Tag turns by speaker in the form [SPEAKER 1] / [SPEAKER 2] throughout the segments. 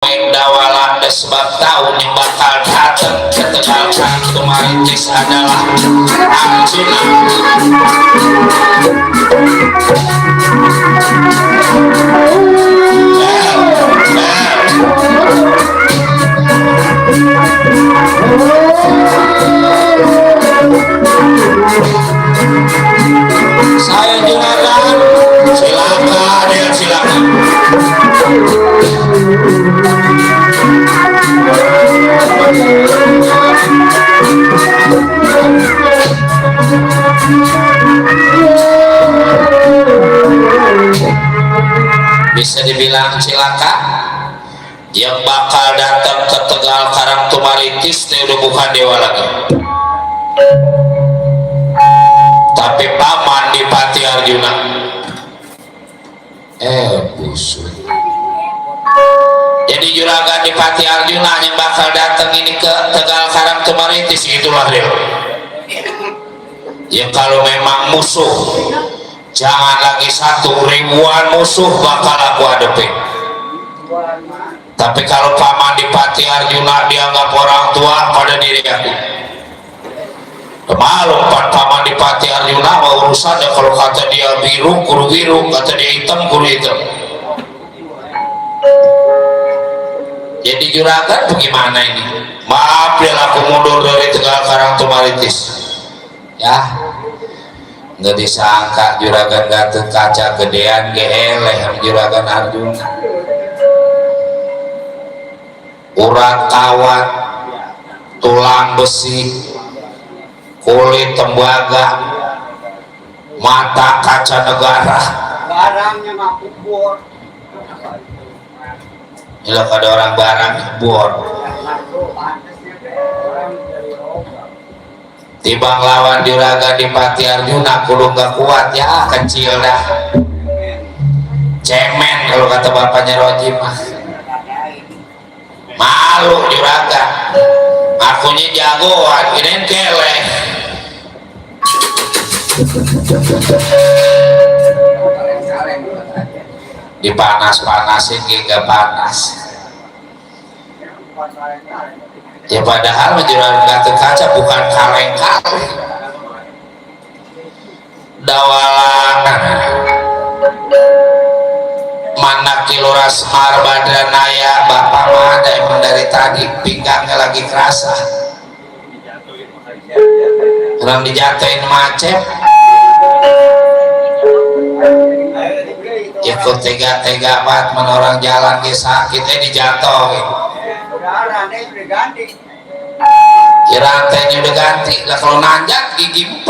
[SPEAKER 1] Dawala sebab tahu yang bakal datang ke Tegal Kanto Maritis adalah Arjuna. Saya juragan, silakan ya silakan. Bisa dibilang cilaka yang bakal datang ke Tegal Karangtumaritis ini udah bukan dewa lagi, tapi paman Dipati Arjuna. Busuk. Jadi juragan Dipati Arjuna yang bakal datang ini ke Tegal Karangtumaritis, itulah dia. Ya kalau memang musuh, jangan lagi satu, ribuan musuh bakal aku hadapin. Tapi kalau paman Dipati Arjuna dianggap orang tua pada diri aku, malu paman Dipati Arjuna mau urusannya. Kalau kata dia biru, guru biru, kata dia hitam, guru hitam. Jadi juragan bagaimana ini? Maaf ya, aku mundur dari Tegal Karangtumaritis. Ya, nggak disangka juragan Gatot Kaca gedean geleh juragan Arjuna. Urat kawat, tulang besi, kulit tembaga, mata kaca negara.
[SPEAKER 2] Barangnya mah kubur.
[SPEAKER 1] Ini ada orang barang bor. Tibang lawan juragan Dipati Arjuna kudu gak kuat ya, kecil dah, cemen kalau kata bapaknya Roji mah. Malu juragan, akunya jagoan, ini keleh. Dipanas-panasin gak panas. Ya padahal juragan Gatot Kaca bukan kaleng-kaleng. Dawalangan mana Kilora Semar Badranaya bapak mah ada emang dari tadi pinggangnya lagi kerasa. Orang dijatuhin macet, ikut tega-tega banget menorang jalan ke sakit dijatuhin. Ya rantainya udah ganti lah, kalau nanjak gigi 4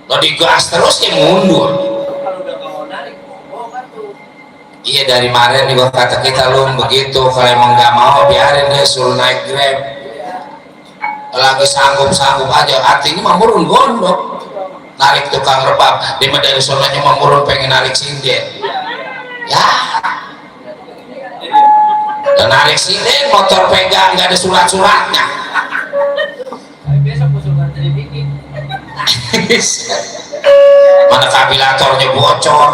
[SPEAKER 1] kalau digas terus ya mundur. Iya dari kemarin juga kata kita lu begitu, kalau emang gak mau biarin dia suruh naik Grab, lagi sanggup-sanggup aja, artinya mamurun gondok narik tukang rebab di dari sonanya mamurun pengen narik sinden ya. Dan narik sinden motor pegang nggak ada surat-suratnya. Mana kabilatornya bocor.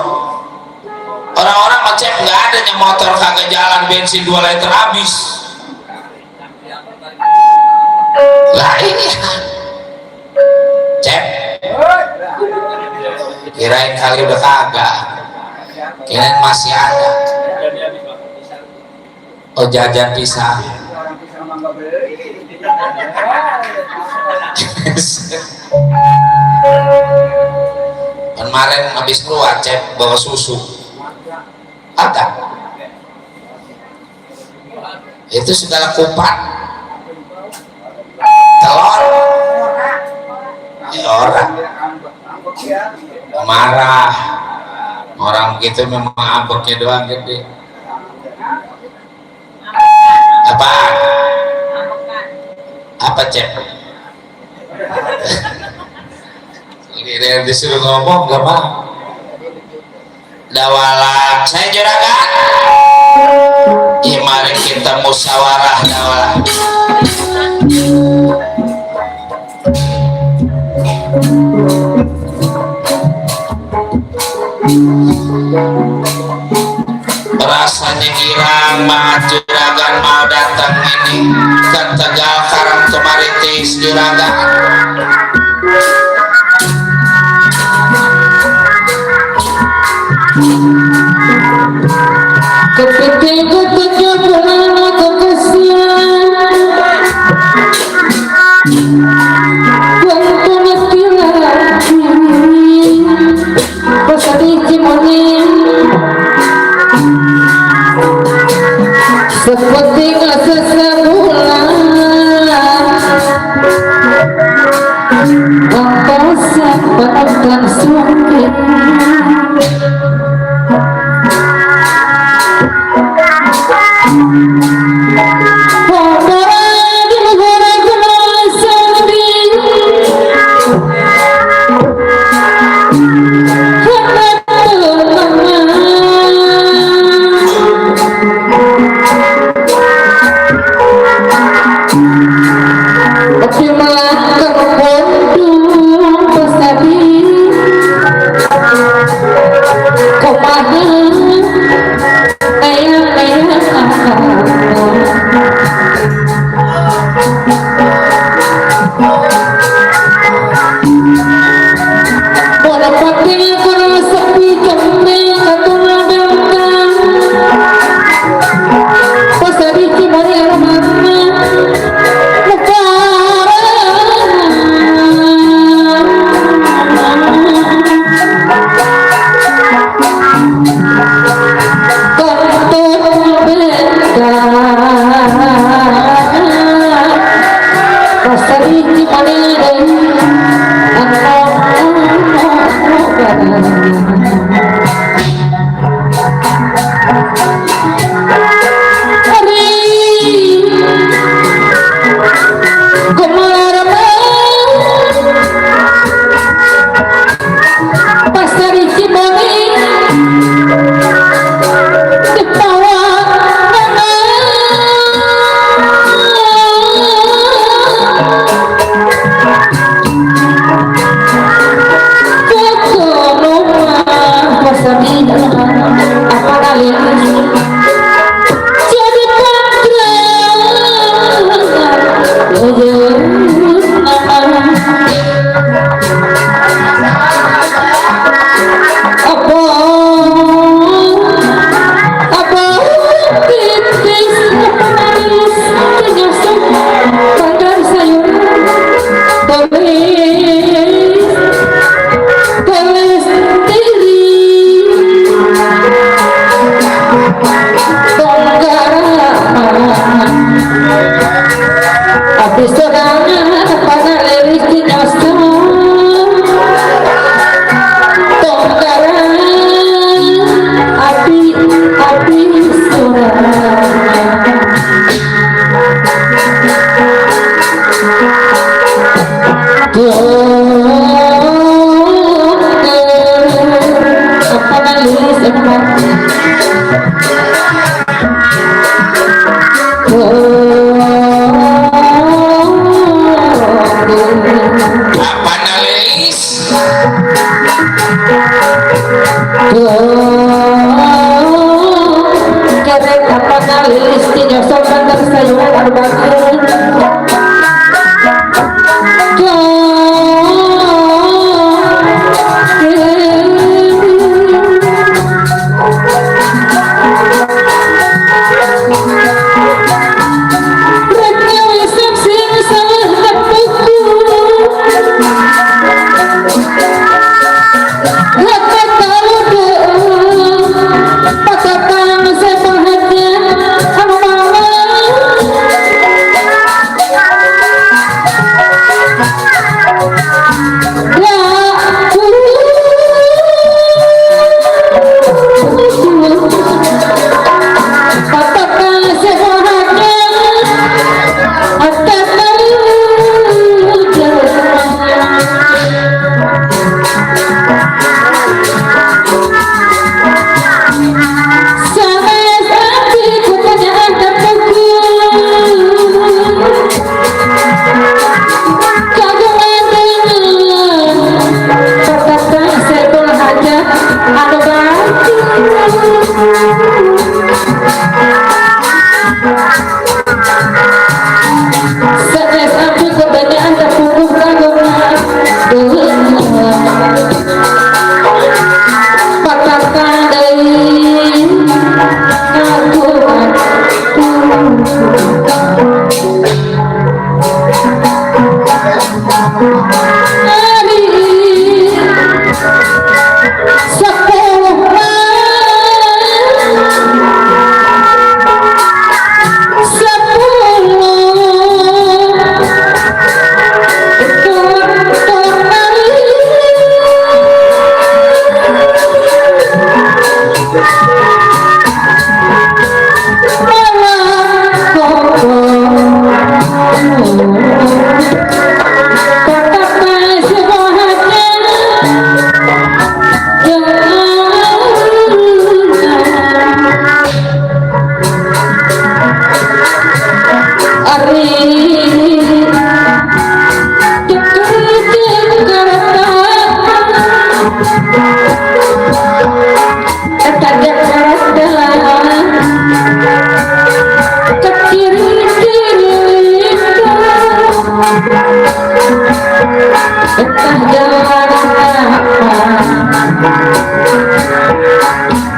[SPEAKER 1] Orang-orang ngecek nggak adanya motor kagak jalan, bensin 2 liter habis. Lah ini cek kirain kali udah kagak, kirain masih ada. Oh jajan pisang. Kemarin habis keluar cek bawa susu ada, itu segala kupat telur ya orang marah orang gitu, memang ambeknya doang gede. Apa cek ini disuruh ngomong gak mau. Dawalan saya juragan, ya mari kita musyawarah dawalan. rasanya girang banget juragan mau datang ini ke Tegal Karang Tumaritis juragan.
[SPEAKER 3] Ketika ketujuan kekasihan Kuantunat lagi Pasadi cimonin seperti sesebulan angkasa penuhkan sungguh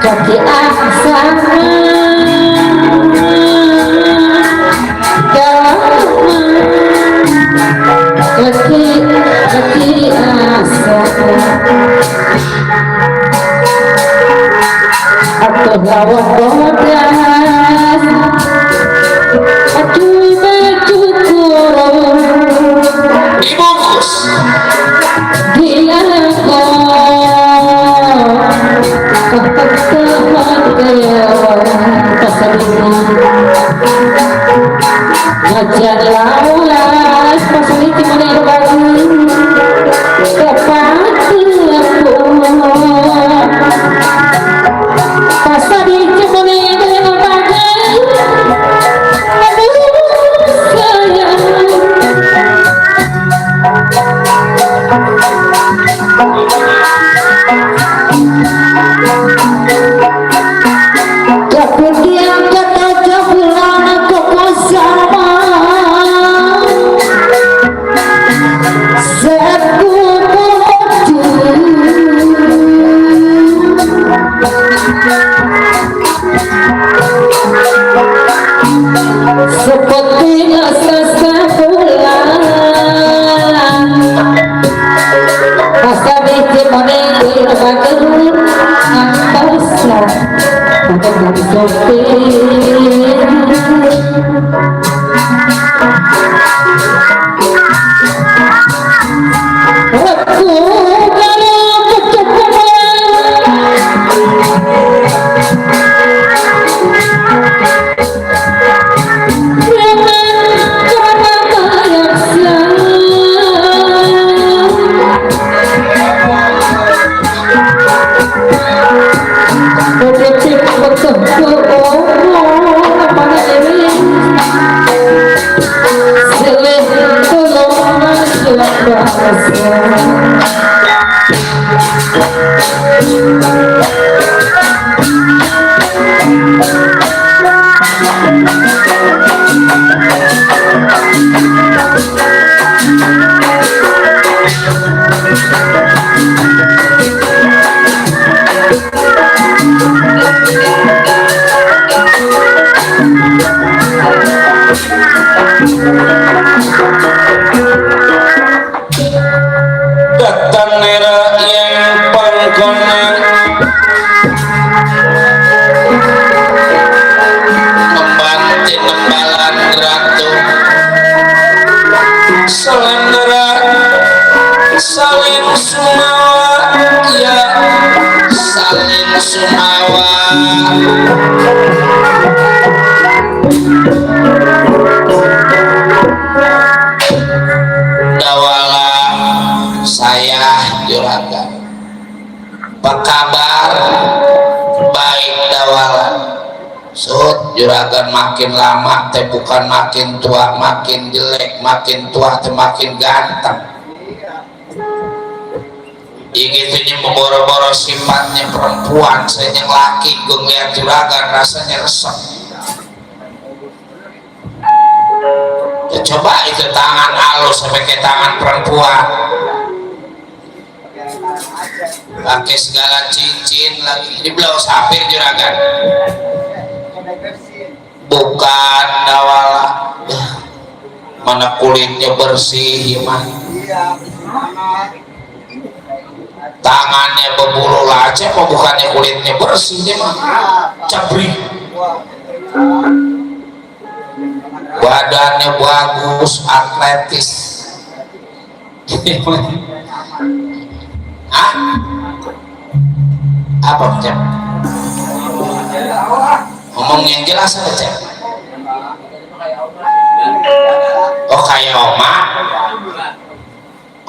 [SPEAKER 3] Kaki aksana kaki aksana atau lawan bodas aduh bercukur
[SPEAKER 1] dibungkus
[SPEAKER 3] dia kok ketemuan ngajar lawas pasal itu mana yang bagus kepati aku pasal itu mana yang bagus aduh sayang kemudian kata pulang ke bersama seperti asa bulan asa bikin menengil bagerun angkasa dengan sopir aku kalau
[SPEAKER 1] datang nera yang pangkonan membanti nembalan ratu selendera saling sumawa ya saling sumawa dawala saya juragan apa kabar baik dawala sud juragan makin lama teh bukan makin tua makin jelek makin tua teh makin ganteng ingitunya memboro-boro sifatnya perempuan saya yang laki gue ngeliat juragan rasanya resep ya, coba itu tangan halus sampai ke tangan perempuan pakai segala cincin lagi di belau sapir juragan bukan dawala mana kulitnya bersih gimana tangannya berbulu lacet apa bukannya kulitnya bersih dia mah cabri badannya bagus atletis ah apa Cep? Ngomong yang jelas apa Cep? Oh kayak kayak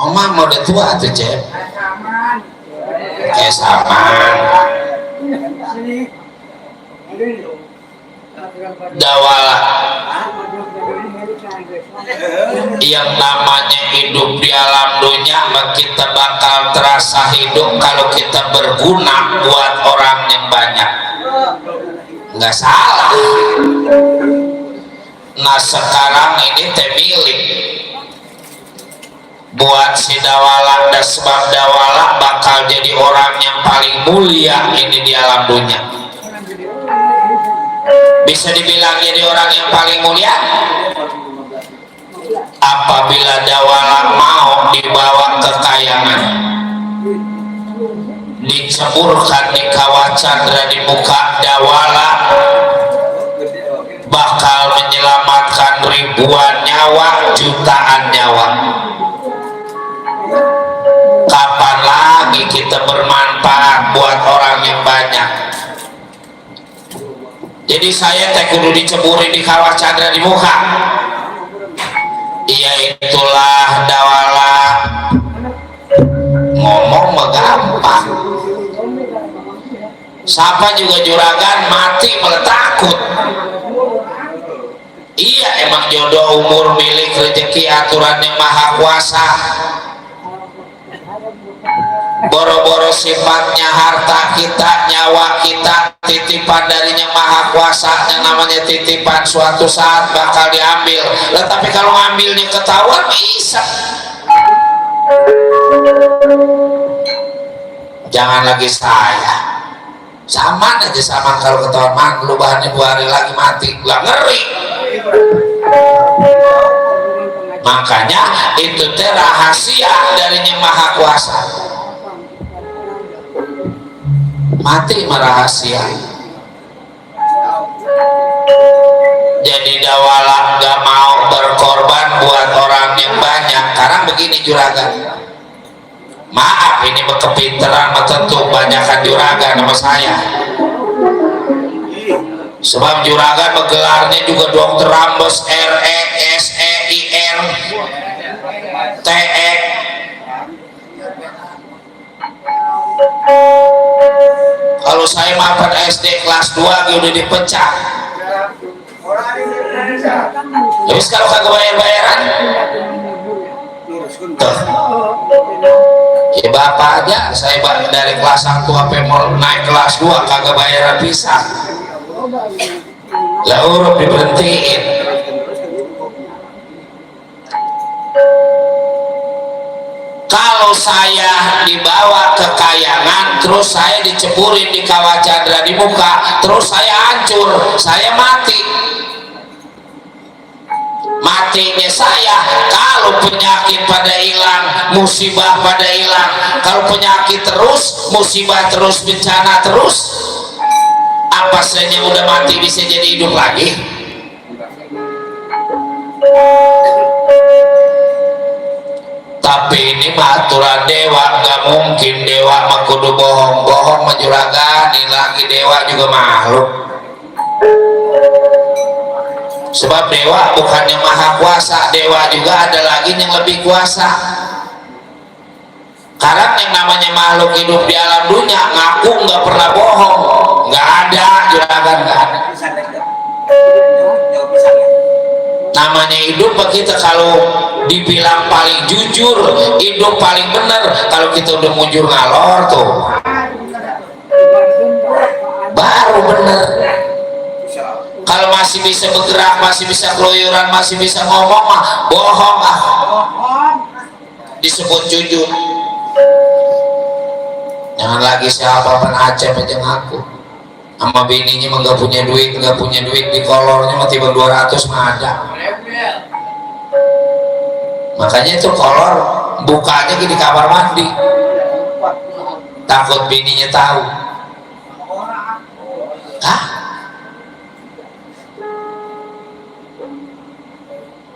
[SPEAKER 1] oma mau udah tua tuh cep kayak saman dawala yang namanya hidup di alam dunia, kita bakal terasa hidup kalau kita berguna buat orang yang banyak. Nggak salah. Nah sekarang ini teh milik buat si dawala, dan sebab dawala bakal jadi orang yang paling mulia ini di alam dunia. Bisa dibilang jadi orang yang paling mulia apabila dawala mau dibawa ke kayangan, diceburkan di kawah candra di muka dawala, bakal menyelamatkan ribuan nyawa, jutaan nyawa. Kapan lagi kita bermanfaat buat orang yang banyak? Jadi saya teh kudu diceburin di kawah candra di muka. Iya itulah dawala. Ngomong mah gampang. Siapa juga juragan mati malah takut. Iya emang jodoh umur milik rezeki aturan yang maha kuasa. Boro-boro sifatnya harta kita, nyawa kita titipan dari yang maha kuasa, yang namanya titipan suatu saat bakal diambil. Lah tapi kalau ngambilnya ketahuan bisa. Jangan lagi saya. Sama aja sama kalau ketahuan man, lu bahannya 2 hari lagi mati, lah ngeri. Makanya itu teh rahasia dari yang maha kuasa. Mati merahasia. Jadi dawala gak mau berkorban buat orang yang banyak. Karena begini juragan, maaf ini berkepinteran tentu banyakan juragan sama saya. Sebab juragan menggelarnya juga dokter Rambos RESEIR TE. Kalau saya maafkan SD kelas 2 udah dipecat. Terus kalau kagak bayar-bayaran tuh. Ya bapak aja saya dari kelas 1 sampai mau naik kelas 2 kagak bayaran bisa. Lah urut diberhentiin. Kalau saya dibawa ke kayangan, terus saya diceburin di kawah candra di muka, terus saya hancur, saya mati. Matinya saya kalau penyakit pada hilang, musibah pada hilang. Kalau penyakit terus, musibah terus, bencana terus, apa saja udah mati bisa jadi hidup lagi? Tapi ini mah aturan dewa, nggak mungkin dewa mah kudu bohong menjuragan. Ini lagi dewa juga makhluk. Sebab dewa bukan yang maha kuasa, dewa juga ada lagi yang lebih kuasa. Karena yang namanya makhluk hidup di alam dunia ngaku nggak pernah bohong, nggak ada juragan, nggak ada. Namanya hidup kita kalau dibilang paling jujur, hidup paling benar. Kalau kita udah mujur ngalor tuh baru bener. Kalau masih bisa bergerak, masih bisa keluyuran, masih bisa ngomong mah bohong ah, disebut jujur. Jangan lagi siapa pun aja aja ngaku sama bininya mah nggak punya duit di kolornya mah tiba 200 mah ada. Makanya itu kolor bukanya di kamar mandi, takut bininya tahu. Hah?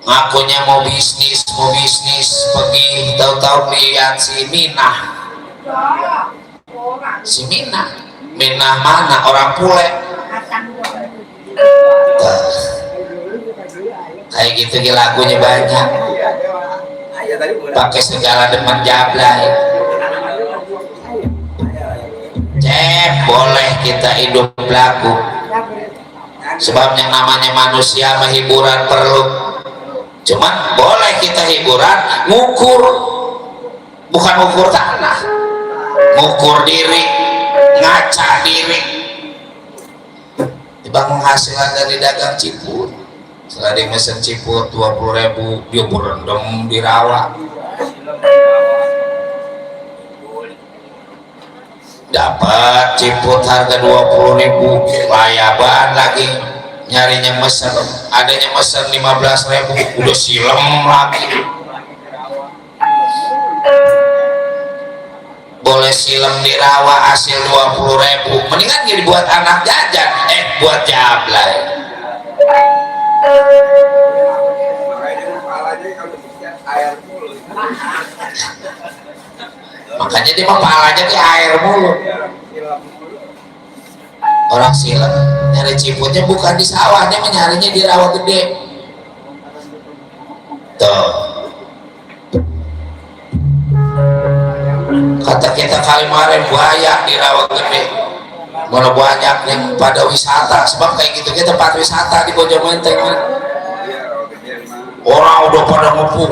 [SPEAKER 1] Ngakunya mau bisnis pergi tahu-tahu lihat si Minah mana orang Pule kayak gitu lagunya banyak. pakai segala demen jablay. Cep, boleh kita hidup laku, sebab yang namanya manusia mah hiburan perlu, cuman boleh kita hiburan ngukur, bukan ngukur tanah, ngukur diri, ngaca diri. Tiba penghasilan dari dagang ciput, setelah di mesin ciput 20.000 dia berendam di rawa, dapat ciput harga 20.000, layaban lagi nyarinya mesen, adanya mesen 15.000 udah silem lagi. Boleh silem di rawa hasil 20.000, mendingan jadi buat anak jajan, buat jablay. Makanya dia mah palanya di air mulu. Orang silem nyari ciputnya bukan di sawah, dia nyarinya di rawa gede. Tuh, kata kita kalimarin buaya di rawa gede, mana banyak nih pada wisata, sebab kayak gitu kita tempat wisata di Bojomenteng. Orang udah pada ngumpul,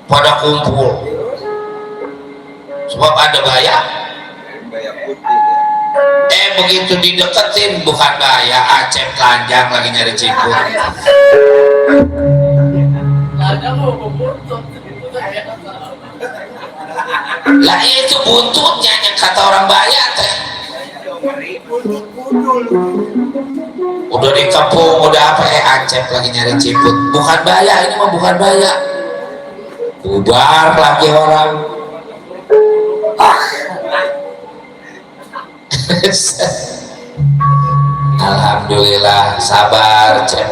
[SPEAKER 1] pada kumpul, sebab ada baya putih. Begitu dideketin bukan baya, Acep telanjang lagi nyari ciput. Lah itu buntutnya yang kata orang baya teh. Udah dikepung, udah apa, Acep lagi nyari ciput. Bukan baya, ini mah bukan baya. Bubar lagi orang. Alhamdulillah, sabar Cep.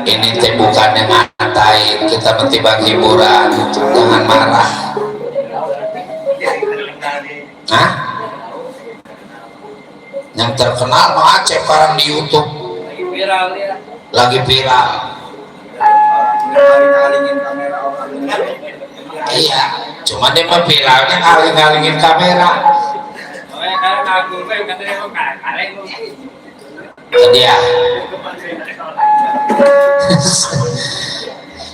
[SPEAKER 1] Ini teh bukan yang ngatain, kita mentibang hiburan, jangan marah. Hah? Yang terkenal mah Acep sekarang di YouTube. Lagi viral. Iya, cuma dia mah viralnya ngaling-ngalingin kamera. Dia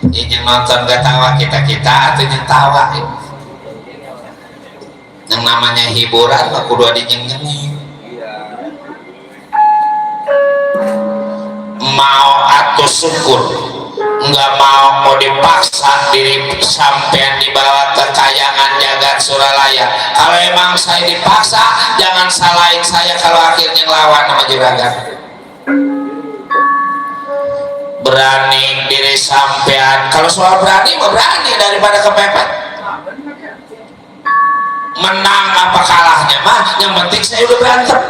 [SPEAKER 1] ini nonton gak tawa kita atau nyetawa. Yang namanya hiburan aku dua dinyeng-nyengin. Mau atau syukur, nggak mau dipaksa diri sampean dibawa ke kayangan jagat Suralaya. Kalau emang saya dipaksa, jangan salahin saya kalau akhirnya ngelawan sama juragan. Berani diri sampean, kalau soal berani mah berani daripada kepepet. Menang apa kalahnya mah yang penting saya udah berantem.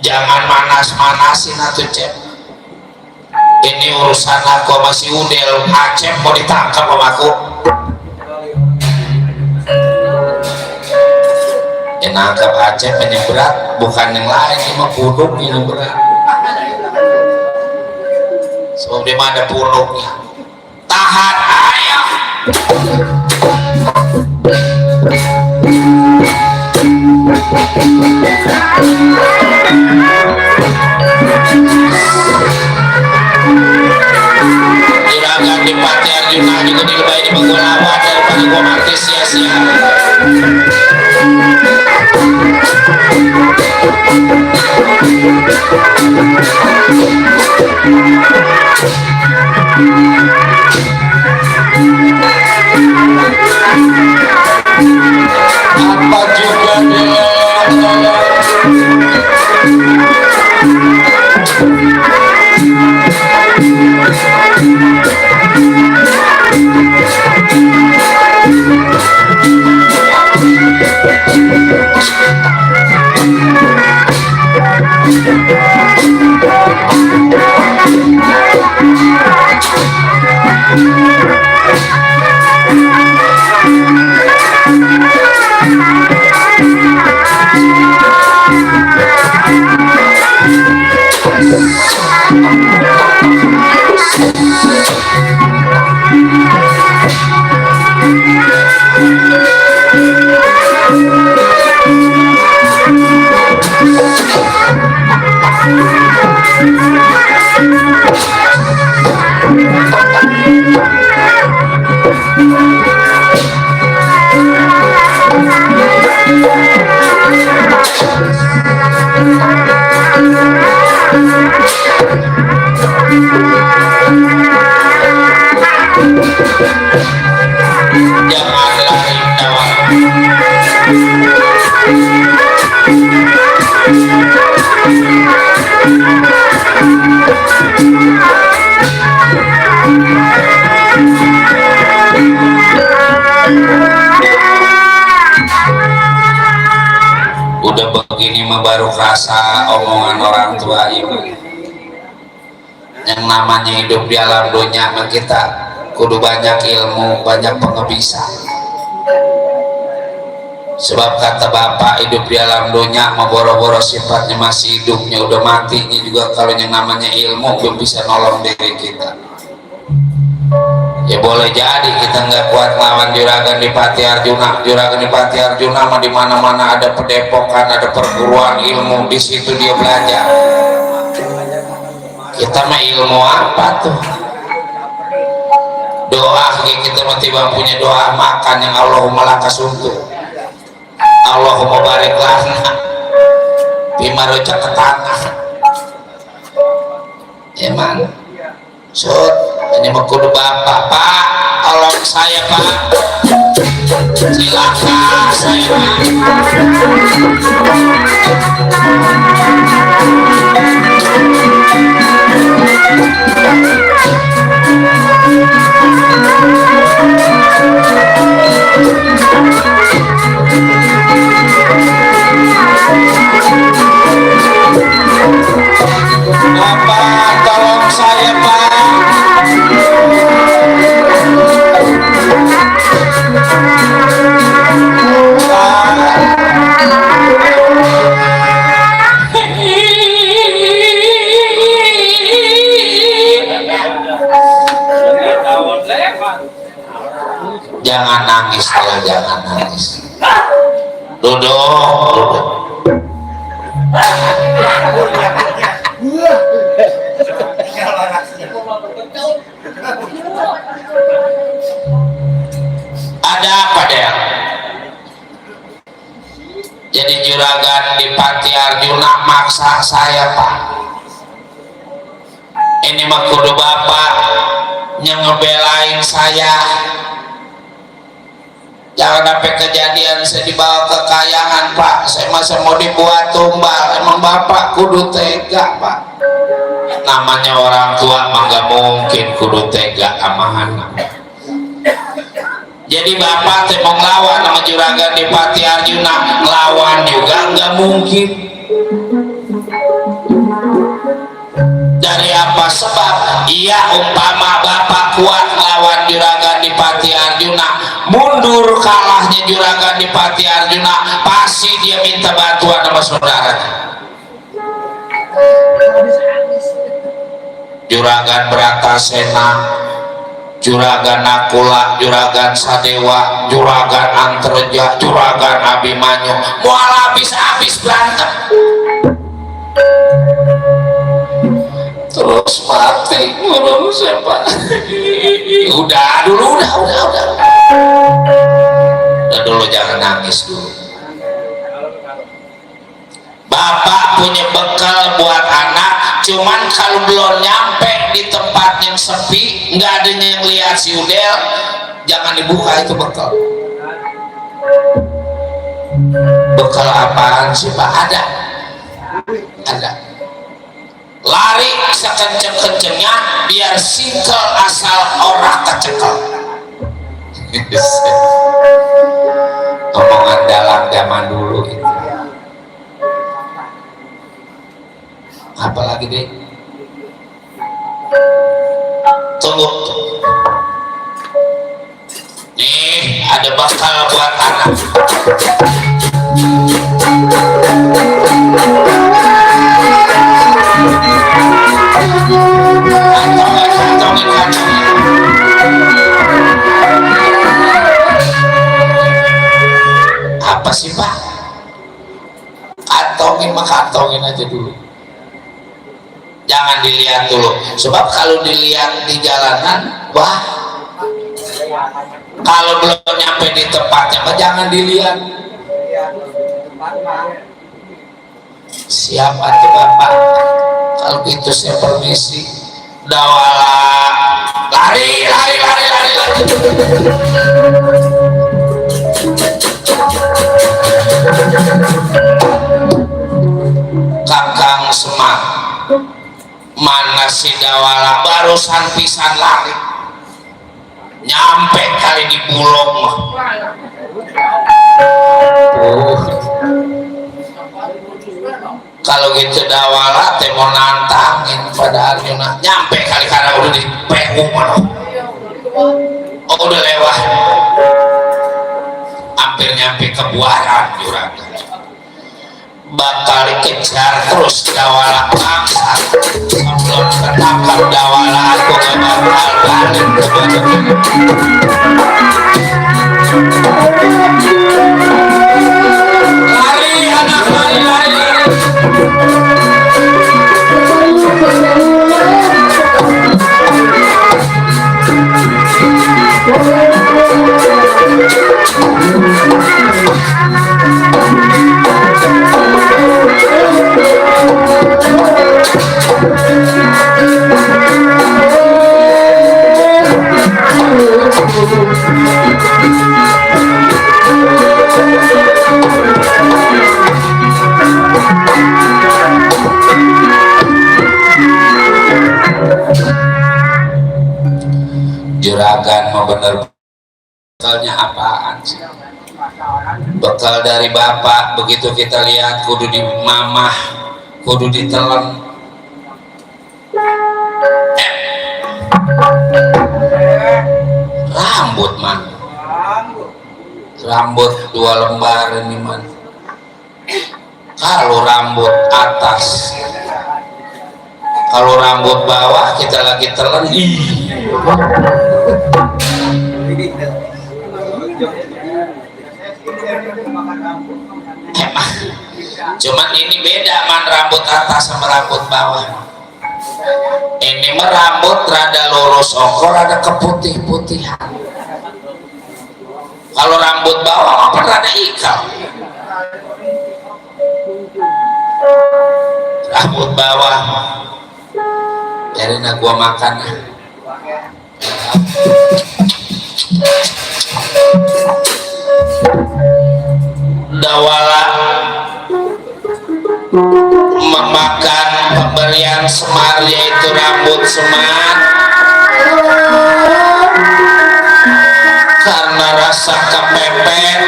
[SPEAKER 1] Jangan manas-manasin atuh Cep. Ini urusan aku masih udel, Acep mau ditangkap sama aku. Yang nangkap Acep yang berat, bukan yang lain, ini mah punuk yang berat. Sebab dia mah ada punuknya. Tahan, ayo. Juragan di Pati Arjuna juga dilebay di Bangulawan daripada gua mati sia-sia. Apa juga dia udah begini mah baru kerasa omongan orang tua ini. Yang namanya hidup di alam dunia mah kita kudu banyak ilmu, banyak pengebisa. Sebab kata bapak, hidup di alam dunia mah boro-boro sifatnya masih hidupnya, udah matinya juga kalau yang namanya ilmu belum bisa nolong diri kita. Ya boleh jadi kita nggak kuat lawan Juragan Dipati Arjuna. Juragan Dipati Arjuna mah di mana-mana ada pedepokan, ada perguruan ilmu, di situ dia belajar. Kita mah ilmu apa tuh? Doa kita mah tiba punya doa makan yang Allahumma lakasuntu, Allahumma barik lana bima rojak ke tanah. Emang Sud, ini mah kudu bapak, Pak, tolong saya Pak, silakan saya Pak. Bapak, tolong saya Pak. Jangan nangis, kalau jangan nangis. Duduk. Ada apa deh? Jadi Juragan Dipati Arjuna maksa saya Pak. Ini mah kudu bapak yang ngebelain saya. Jangan sampai kejadian saya dibawa kekayaan Pak, saya masa mau dibuat tumbal. Emang bapak kudu tega Pak. Namanya orang tua mah gak mungkin kudu tega sama anak. Jadi bapak teh mau ngelawan sama Juragan Dipati Arjuna, ngelawan juga nggak mungkin. Dari apa sebab? Iya, umpama bapak kuat ngelawan Juragan Dipati Arjuna, mundur kalahnya Juragan Dipati Arjuna, pasti dia minta bantuan sama saudaranya. Juragan Bratasena, Juragan Nakula, Juragan Sadewa, Juragan Antreja, Juragan Abimanyu, mual habis-habis berantem, terus mati ngurung siapa? Udah dulu, jangan nangis dulu. Bapak punya bekal buat anak, cuman kalau belum nyampe di tempat yang sepi, nggak ada yang lihat si Udel, jangan dibuka itu bekal. Bekal apaan sih Pak? Ada. Lari sekenceng-kencengnya biar singkel asal orang kecekel. Omongan dalam zaman dulu itu. Apalagi deh, tunggu nih, ada bakal buat anak. Kantongin. Apa sih Pak? Kantongin aja dulu. Jangan dilihat dulu, sebab kalau dilihat di jalanan, wah, kalau belum nyampe di tempatnya, jangan dilihat. Siapa tuh Bapak? Kalau gitu saya permisi. Dawala, lari. Kakang Semar, mana si Dawala barusan pisan lari, nyampe kali di Bulog mah. kalau gitu dawala teh mau nantangin padahal nyuna nyampe kali karena udah di PU mana oh udah lewat hampir nyampe ke Buaran juragan bakal dikejar terus dawala paksa sebelum ketangkap dawala aku gak bakal balik ke lari anak lari juragan mau bener bekalnya apaan sih? Bekal dari bapak begitu kita lihat kudu di mamah kudu ditelan rambut man rambut 2 lembar ini man kalau rambut atas kalau rambut bawah kita lagi telan cuman ini beda man rambut atas sama rambut bawah ini mah rambut rada lurus okor rada keputih-putihan kalau rambut bawah apa rada ikal rambut bawah biarin gua makan dawala memakan pemberian Semar yaitu rambut Semar karena rasa kepepet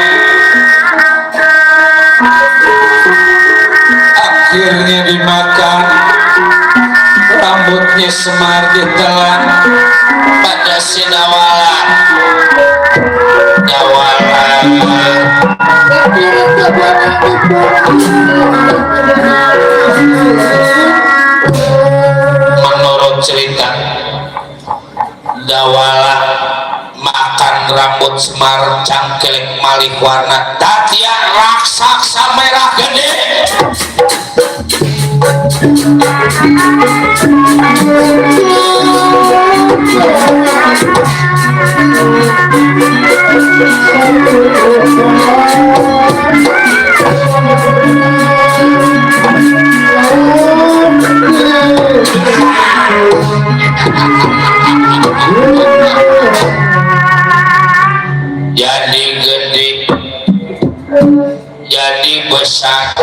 [SPEAKER 1] akhirnya dimakan rambutnya Semar ditelan pada si dawala menurut cerita dawala makan rambut Semar cangkilik malih warna tatian raksasa merah gede jadi gede jadi besar